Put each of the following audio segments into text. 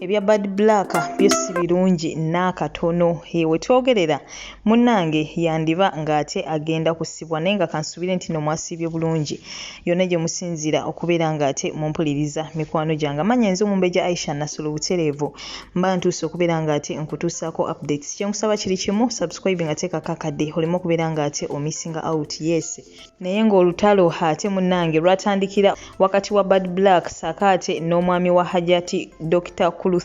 Ebya Bad Black byo si birungi n'akatono. We twogerera munnange yandiba ng'ate agenda kusibwa naye nga kansuubire nti nno mwasiibye bulungi yonna gye musinziira okubeera ng'ate mumpuliriza mikwano gyange. Amannya nze Omumbejja Aisha Nassolo butereevu mba ntuuse okubeera ng'ate nkutuusaako updates. Kye nkusaba kiri kimu, subscribe nga teekako akadde oleme okubeera ng'ate omissinga out. Yes. Naye ng'olutalo ate munnange lwatandikira wakati wa Bad Black ssaako ate n'omwami wa Hajati Dokita Kuluthum.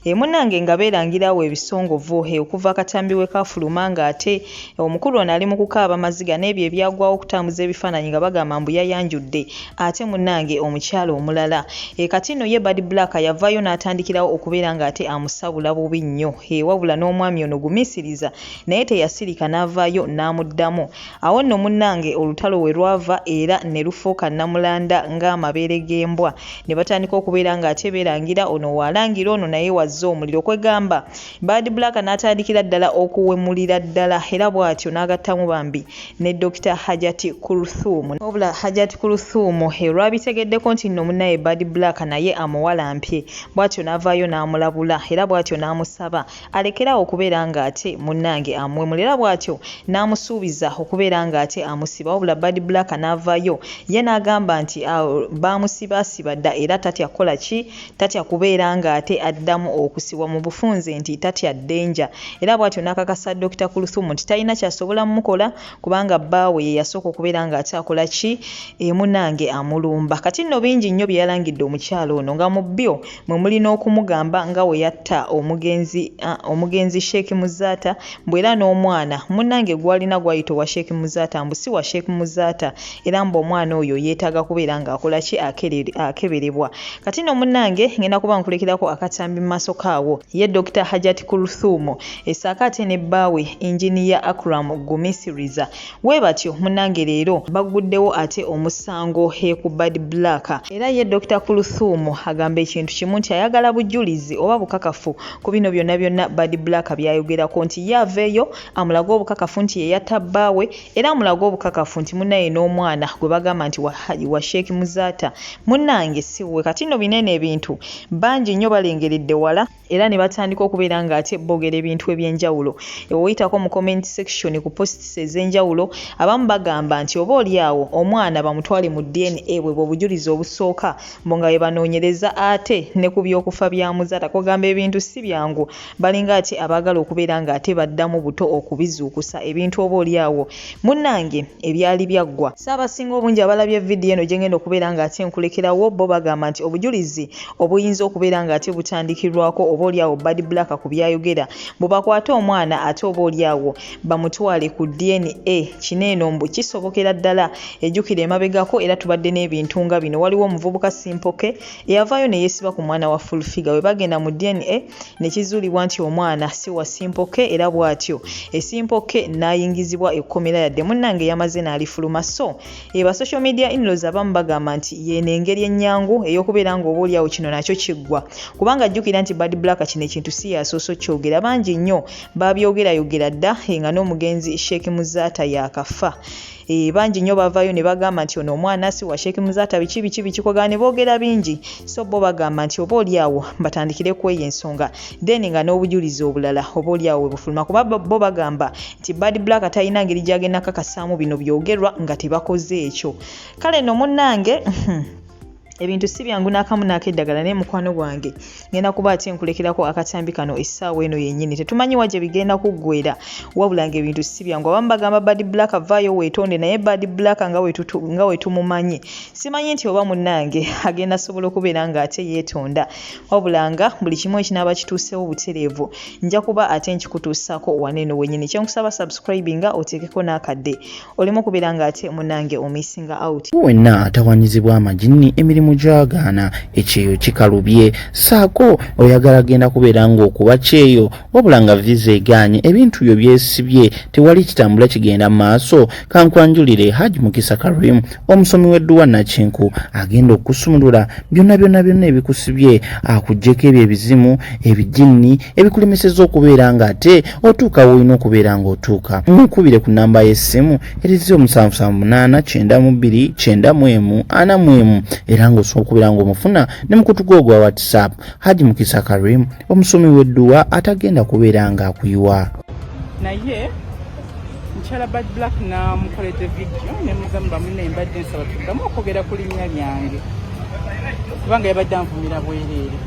E munnange nga beerangira awo ebisongovu e okuva akatambi we kaafuluma ng'ate omukulu ono ali mu kukaaba maziga n'ebyo ebyagwawo okutambuza ebifaananyi nga bagamba mbu yayanjudde ate munnange omukyala omulala. E kati nno ye Bad Black yavaayo n'atandikirawo okubeera ng'ate amusabula bubi nnyo e wabula n'omwami ono Gumiisiriza naye teyasirika n'avaayo n'amuddamu. Awo nno munnange olutalo we lwava era ne lufuuka nnamulanda ng'amabeere g'embwa ne batandika okubeera ng'ate beerangira ono w'alangira ono naye w'azza omuliro kwegamba Bad Black n'atandikira ddala okuwemulira ddala era bw'atyo n'agattamu bambi ne Dokita Hajati Kulthum. Wabula Hajati Kulthum olwabitegeddeko nti nno munnaye Bad Black naye amuwalampye bw'atyo n'avaayo n'amulabula era bw'atyo n'amusaba alekere awo okubeera ng'ate munnange amuwemula era bw'atyo n'amusuubiza okubeera ng'ate amusiba wabula Bad Black n'avaayo ye n'agamba nti baamusibaasiba dda era tatya kukola ki tatya kubeera ng'ate addamu okusibwa mu bufunze nti tatya ddenja era bw'atyo n'akakasa Dokita Kuluthum nti talina ky'asobola mmukola kubanga bbaawe ye yasooka okubeera ng'ate akola ki e munnange amulumba. Kati nno bingi nnyo bye yalangidde omukyala ono nga mu byo mwe muli n'okumugamba nga bwe yatta omugenzi omugenzi Sheikh Muzaata mbu era n'omwana munnange gw'alina gw'ayita owa Sheikh Muzaata mbu si wa Sheikh Muzaata era mbu omwana oyo yeetaaga kubeera ng'akola ki akeberebwa. Kati nno munnange ngenda kuba nkulekerako akatambi mu maaso kaawo ye Dokita Hajat Kulthum ssaako ate ne bbaawe Engineer Akram Gumisiriza Bwebatyo munange leero bagguddewo ate omusango he ku Bad Black. Era ye Dokita Kuluthum agamba ekintu kimu nti ayagala bujulizi oba bukakafu ku bino byonna byonna Bad Black byayogerako nti ye aveeyo amulage obukakafu nti yeyatta bbaawe era amulage obukakafu nti munaye n'omwana gwebagamba nti wa Sheikh Muzaata munange si wuwe. Kati nno bino eno ebintu bangi nnyo balengeredde wala. Era ne batandika okubeera ng'ate boogera ebintu eby'enjawulo. Bw'oyitako mu comment section ku posts ez'enjawulo, abamu bagamba nti oba oli awo omwana bamutwale mu DNA bwebwo obujulizi obusooka mbu nga bwebanoonyereza ate ne ku by'okufa bya Muzaata. Kwegamba ebintu si byangu, balinga ate abaagala okubeera ng'ate baddamu buto okubizuukusa ebintu oba oli awo munnange ebyali byaggwa. So abasinga obungi abalabye vidiyo eno gye ngenda okubeera ng'ate nkulekerawo bo bagamba nti obujulizi obuyinza okubeera ng'ate butandikirwako oba oli awo Bad Black ku by'ayogera mbu bakwate omwana ate oba oli awo bamutwale ku DNA kino eno mbu kisobokera ddala ejjukira emabegako era tubadde n'ebintu nga bino waliwo omuvubuka Simpoke eyavaayo ne yeesiba ku mwana wa Full Figure bwe bagenda mu DNA ne kizuulibwa nti omwana si wa Simpoke era bw'atyo Simpoke n'ayingizibwa ekkomera yadde munnange yamaze n'alifuluma so E ba social media in-laws abamu bagamba nti yeeno engeri ennyangu ey'okubeera nga oba olyawo kino nakyo kiggwa kubanga jjukira nti Bad Black kino ekintu si y'asoose okukyogera bangi nnyo baabyogerayogera dda nga n'omugenzi Sheikh Muzaata yaakafa. E, bangi nnyo bavaayo ne bagamba nti ono omwana si wa Sheikh Muzaata biki biki biki kwegamba ne boogera bingi so bo bagamba nti oba oli awo batandikire ku eyo ensonga then nga n'obujulizi obulala oba oli awo we bufuluma kuba bo bagamba nti Bad Black talina ngeri gy'agenda kakasaamu bino byogerwa nga tebakoze ekyo. Kale no munnange ebintu si byangu n'akamu n'akeddagala naye mukwano gwange ngenda kuba ate nkulekerako akatambi kano essaawa eno yennyini tetumanyi wa gye bigenda kuggwera wabula ng'ebintu si byangu abamu bagamba Bad Black vaayo weetonde naye Bad Black nga we tumumanyi simanyi nti oba munnange agenda sobola okubeera ng'ate yeetonda wabula nga buli kimu ekinaaba kituusewo butereevu Nja kuba ate nkikutuusako wano eno wenyini. Kyenkusaba subscribinga oteekeko n'akadde oleme okubeera nga ate munange omissinga out. Wenna atawanyizibwa amajinni emirimu gyagaana ekyeyo kikalubye saako oyagala genda kubeera ng'okuba kyeyo wabula nga visa egaanye ebintu byo byesibye tewali kitambula kigenda maaso kankwanjulire Hajj Mukisa Karim omusomi w'edduwa Nakinku agenda okusumulula byonna byonna byonna ebikusibye akuggyeko ebyo ebizimu ebijinni ebikulemesezza okubeera nga ate otuuka w'olina okubeera ng'otuuka mukubire ku nnamba y'essimu eri 0778 92 91 era ng'osobola okubeera ng'omufuna ne mukutu gwe ogwa WhatsApp. Haji Mukisa Karim omusomi w'edduwa atagenda kubeera ng'akuyiwa. Naye mukyala Bad Black namukoledde vidiyo nemugamba munne mbadde nsaba tuddamu okwogera ku linnya lyange kubanga yabadde anvumira bwereere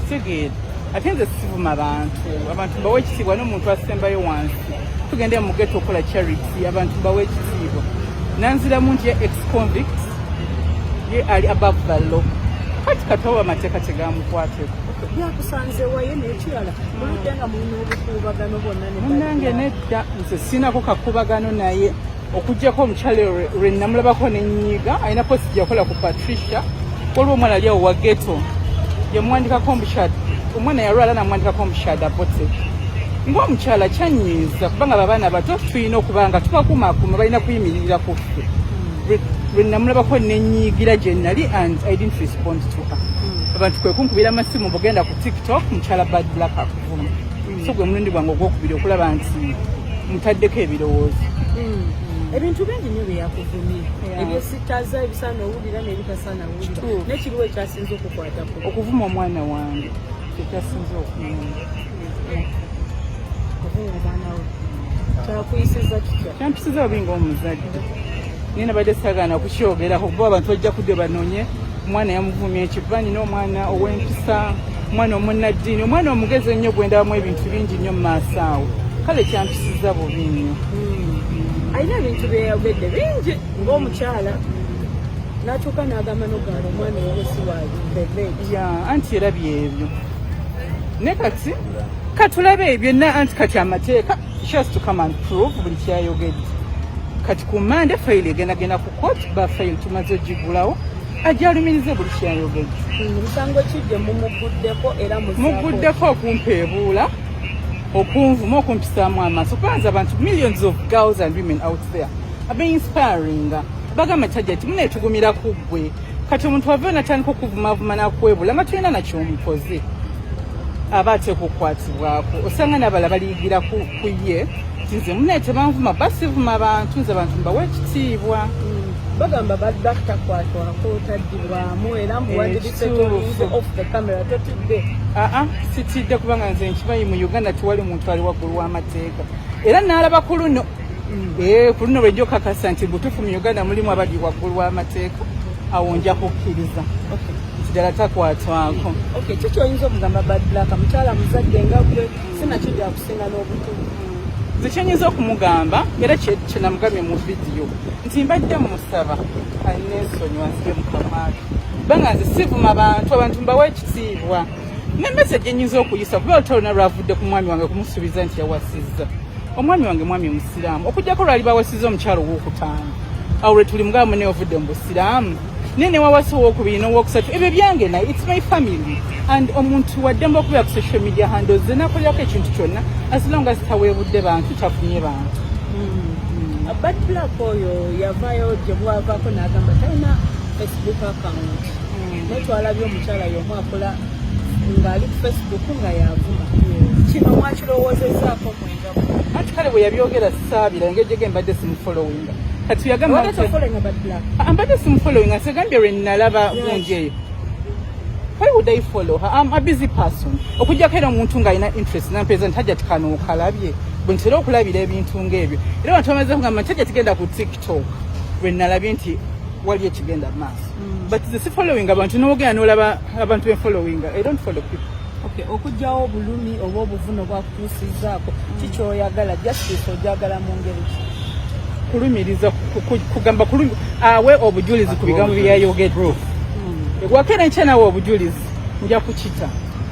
kitegeera ate nze sivuma bantu abantu mbawa ekitiibwa n'omuntu asembayo wansi tugende mu geto okukola charity abantu mbawa ekitiibwa nanziramu nti ye ex convict ye ali above the law kati katoba amateeka tegamukwateko byakusanze waye nekirala muludde nga mulina obukuubagano bwonna. Munange nedda, nze sinako kakubagano naye okuggyako omukyala lwe namulabako nenyiiga. Alina post gyeyakola ku Patricia, waliwo omwana ali awo wa ghetto yamuwandikako omukyala, omwana yalwala namwandikako omukyala bote ng'omukyala. Kyanyiiza kubanga babaana bato tulina okuba nga tubakumaakuma, balina kuyimiririra ku ffe. Lwe namulabako nenyiigira gye nali and I didn't respond to her. Abantu kwe kunkubira amasimu, bugenda ku TikTok mukyala Bad Black akuvuma. So gwe mulundi gwange ogwokubiri okulaba nti mutaddeko ebirowoozo. Ebintu bingi nnyo byeyakuvumye ebyesitaza, ebisaana owulira n'ebitasaana wulira, nekiriwo ekyasinze okukwatako? Okuvuma omwana wange kyekyasinze okunuma. Okuvuma omwana we kyakuyisiza kitya? Kyampisiza bubi ng'omuzadde, naye nabadde saagaana kukyogerako kuba abantu bajja kudde banonye omwana yamuvumya ekiva. Nina omwana ow'empisa, omwana omunnaddiini, omwana omugezi ennyo gwendabamu ebintu bingi nnyo mu maaso awo. Kale kyampisiza bubi nnyo. Alina ebintu byeyayogedde bingi ng'omukyala n'atuuka n'agamba nogaana omwana owo si wa. Ya, anti era byebyo ne kati katulabe byonna, anti kati amateeka, she has to come and prove buli kyayogedde. Kati ku Mande fayiro egendagenda ku court, ba fayiro tumaze ogigulawo, ajja alumirize buli kyayogedde. Musango ki gye mumuguddeko era? Muguddeko okumpeebuula, okunvuma, okumpisaamu amaaso, kubanza abantu, millions of girls and women out there abe inspiring, bagamba kyajja ti muneetugumira ku ggwe. Kati omuntu aveyo natandika okuvumavuma nakwebula nga tulina nakyomukoze, aba ateeka okukwatibwako. Osanga nabala baliyigira ku ye nti nze munaye tebanvuma, basivuma bantu, nze abantu mbawa ekitiibwa. Bagamba Bad Black takwatwako, taddibwamu, era mbuwandirise tolinze off the camera, totidde? Aa, sitidde kubanga nze nkimanyi mu Uganda tewali muntu ali waggulu w'amateeka, era naalaba ku luno. Ku luno lwejja okakasa nti butuufu mu Uganda mulimu abali waggulu w'amateeka, awo nja kukkiriza nti ddala takwatwako. Okay, kiki oyinza okugamba Bad Black, mukyala muzadde nga gwe, sinakindi akusinga n'obukulu? Nze kyenyinza okumugamba, era kyenamugambye mu vidiyo, nti mbadde musaba aneesonyiwa nzige mukamwake, kubanga nze sivuma bantu, abantu mbawa ekitiibwa. Ne message enyinza okuyisa, kuba olutalo luna lwavudde ku mwami wange kumusuubiza nti yawasizza omwami wange, mwami musiraamu, okugjako lwali bawasiza omukyalo owokutaano, awo lwe tuli mugamba mune ovudde mu busiraamu, naye newawasa owokubiri n'owokusatu, ebyo byange naye, it's my family. And omuntu waddembe okubeera ku social media handles ze nakolerako ekintu kyonna, as long as taweebudde bantu, tavumye bantu. Bad Black oyo yavaayo gye bwavaako n'agamba talina Facebook account, naye twalabye omukyala y'omu akola ng'ali ku Facebook nga yavuma. Kino mwakirowoozezaako mwenga? Anti kale bwe yabyogera saabira engeri gyege mbadde simufollowinga. Kati yagamba Obadde tofollowinga Bad Black? Ah, mbadde simufollowinga, nsegambye lwe nalaba gundi eyo. Why would I follow her? I'm a busy person. Okujjako era omuntu ng'alina interest nampeeza nti hajja tikano okalabye, bwe ntera okulabira ebintu ng'ebyo. Era abantu bamaze kugamba nti hajja tigenda ku TikTok, lwe nalabye nti wali ekigenda mu maaso. But nze si following abantu, n'ogenda n'olaba abantu be following. I don't follow people. Okay, okugyawo obulumi oba obuvuno bwakutuusizzaako, kikyoyagala justice ojagala mu ngeri ki? Kulumiriza kugamba awe obujulizi ku bigambo bye yayogedde. Wakeera enkya nawe obujulizi, nja kukita.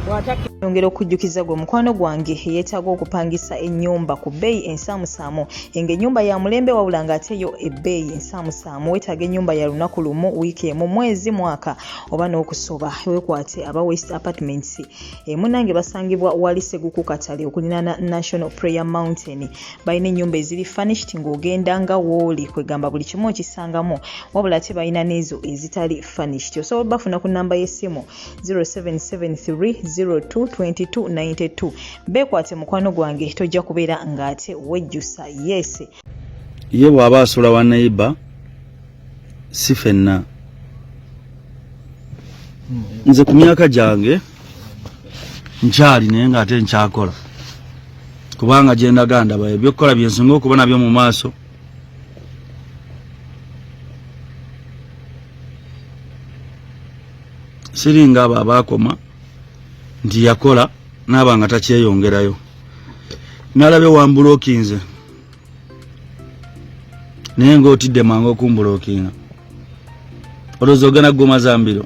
Bw'ataki Nyongera okujjukiza gwe mukwano gwange eyeetaaga okupangisa ennyumba ku bbeeyi ensaamusaamu, ng'ennyumba ya mulembe wabula ng'ate yo ebbeeyi ensaamusaamu. Weetaaga ennyumba ya lunaku lumu, wiiki emu, mwezi, mwaka oba n'okusoba, weekwate aba West Apartments. Munnange basangibwa wali Seguku Katale okulinaana National Prayer Mountain. Balina ennyumba eziri furnished ng'ogenda nga wooli, kwegamba buli kimu okisangamu, wabula ate balina n'ezo ezitali furnished. Osobola bafuna ku nnamba y'essimu 0773022292. Beekwate mukwano gwange, tojja kubeera ng'ate wejjusa. Yes. Ye bw'aba asula wa neighbor, si fenna. Nze ku myaka gyange nkyali naye nga ate nkyakola kubanga gyendaga ndaba ebyokukola byensinga okuba nabyo mu maaso. Siringa abo abaakoma nti yakola naaba nga takyeyongerayo. Nalabye wambulokinze naye nga otidde mangu okumbulokinga, olowooza ogenda kuguma za mbiro.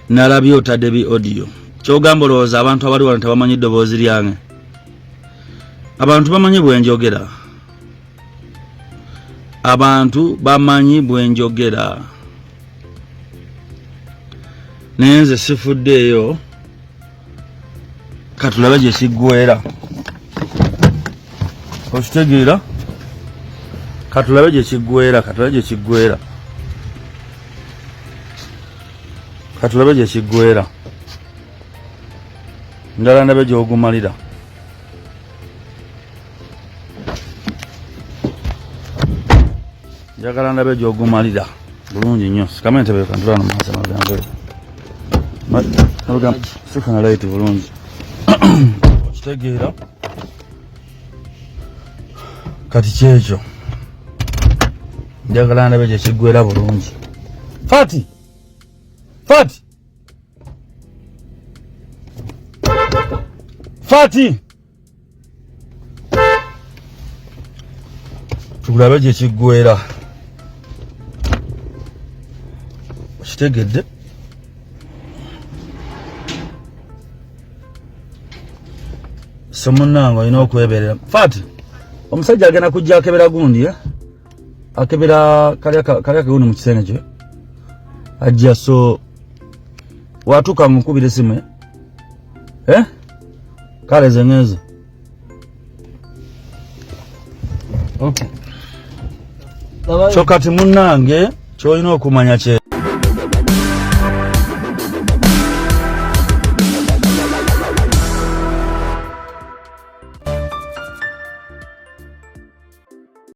Nalabye otadde bi audio, kyogamba olowooza abantu abali wano tebamanyi ddoboozi lyange? Abantu bamanyi bwenjogera, abantu bamanyi bwenjogera, naye nze sifuddeeyo. Katulabe gye kiggwera, okitegeera? Katulabe gye kiggwera, katulabe gye kiggwera, katulabe gye kiggwera. Ndala ndabe gy'ogumalira. Njagala ndabe gy'ogumalira bulungi nnyo. Sikamu entebe, kantula no maaso amagambo sifuna layiti bulungi, okitegeera? Kati kyekyo njagala ndabe gye kiggwera bulungi. Fati, fati, fati, tulabe gye kiggwera, okitegedde? So munnange olina okweberera. Fati, omusajja agenda kujja akebera gundi, eh? Akebera kali akagundi mu kisenge kye ajja, so watuuka mukubira esimu, eh? Eh? Kale ze ngenze. Okay. So kati munnange kyolina okumanya kye